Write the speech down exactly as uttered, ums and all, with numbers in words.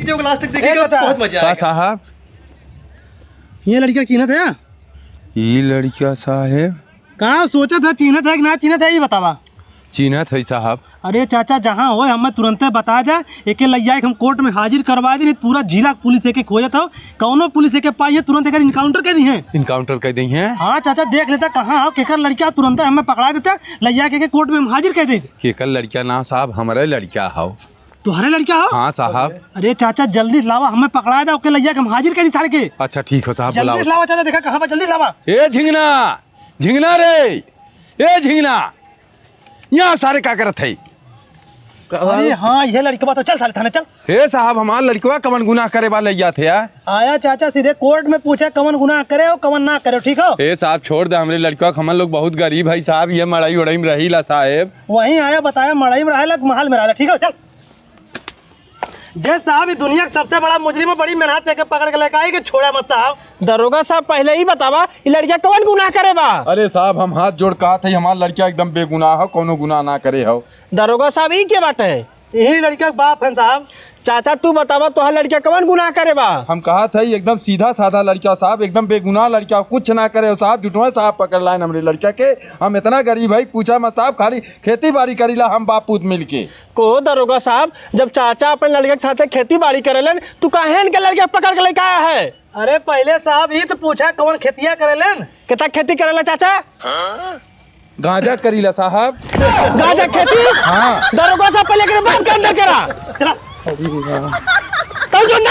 वीडियो को लास्ट तक देखिएगा, बहुत मजा आएगा। साहब, ये लड़का चिन्हत है? ई लड़का साहेब। का सोचत है, चिन्हत है कि ना चिन्हत है, ई बतावा। चिन्हत है साहब। अरे चाचा, जहाँ होय हमें तुरंते बता दे, एके लइया के हम कोर्ट में हाजिर करवा दी, नहीं पूरा जिला के पुलिस एके खोजत हो, कौनो पुलिस एके पाई है, तुरंत एकर इनकाउंटर कर दिहे। इनकाउंटर कर दिहे? हाँ चाचा, देख लेता कहाँ हो, केकर लड़का, तुरंते हमें पकड़ा देता, लइया के, के कोर्ट में हम हाजिर कर देते। केकर लड़का ना साहब, हमरे लड़का हो। तोहरे लड़का हो? हाँ साहब। अरे चाचा, जल्दी से लावा, हमें पकड़ा दे, ओके लइया के हम हाजिर कर दी सारे के। अच्छा ठीक हो साहब, जल्दी बुलाओ। से लावा चाचा, देखा कहाँ बा, जल्दी से लावा। ए झिंगना, झिंगना रे, ए झिंगना, यहाँ सारे का करत है? अरे हाँ, ये लड़कवा तो, चल सारे थाने चल। हे साहब, हमार लड़कवा कवन गुनाह करे बा लइया थे यार? आया चाचा, सीधे कोर्ट में पूछा कवन गुनाह करे हो, कवन ना करे हो, ठीक हो? हे साहब, छोड़ दे हमरे लड़कवा के, हमन लोग बहुत गरीब है साहब, ये मड़ई उड़ई में रहीला साहेब। वहीं आया बताया, मड़ई में रहेला, महल में रहेला, ठीक हो? चल। जे साहब, ई दुनिया के सबसे बड़ा मुजरिम है, बड़ी मेहनत से एके पकड़ के लेके आई कि छोड़ा मत साहब। दरोगा साहब, पहले ही बतावा, ई लड़का कवन गुनाह करे बा? अरे साहब, हम हाथ जोड़ कहत है, हमार लड़का एकदम बेगुनाह है, कौनो गुनाह ना करे हो। दरोगा साहब, ई के बाटे? यही लड़का के बाप है साहब। चाचा, तू बतावा, तोहार लड़का कवन गुनाह करे बा? हम कहत है, एकदम सीधा साधा लड़का साहब, एकदम बेगुनाह लड़का, कुछ ना करे हो साहब। झूठवा साहब पकड़ लाइन हमरे लड़का के। हम इतना गरीब है, पूछा मत साहब, खाली खेती बाड़ी करीला हम बाप पूत मिलके। को दरोगा साहब, जब चाचा अपने लड़के के साथे खेती बाड़ी करेलन, तू काहे इनके लड़के के पकड़ के लेके आया है? अरे पहले साहब, ई तो पूछा कौन खेतिया करेलन? कितना खेती करेला चाचा? गांजा करीला साहब। गांजा खेती? हाँ। दरोगा साहब, पहले एकरे बाप के अंदर करा। चला। तब जो ना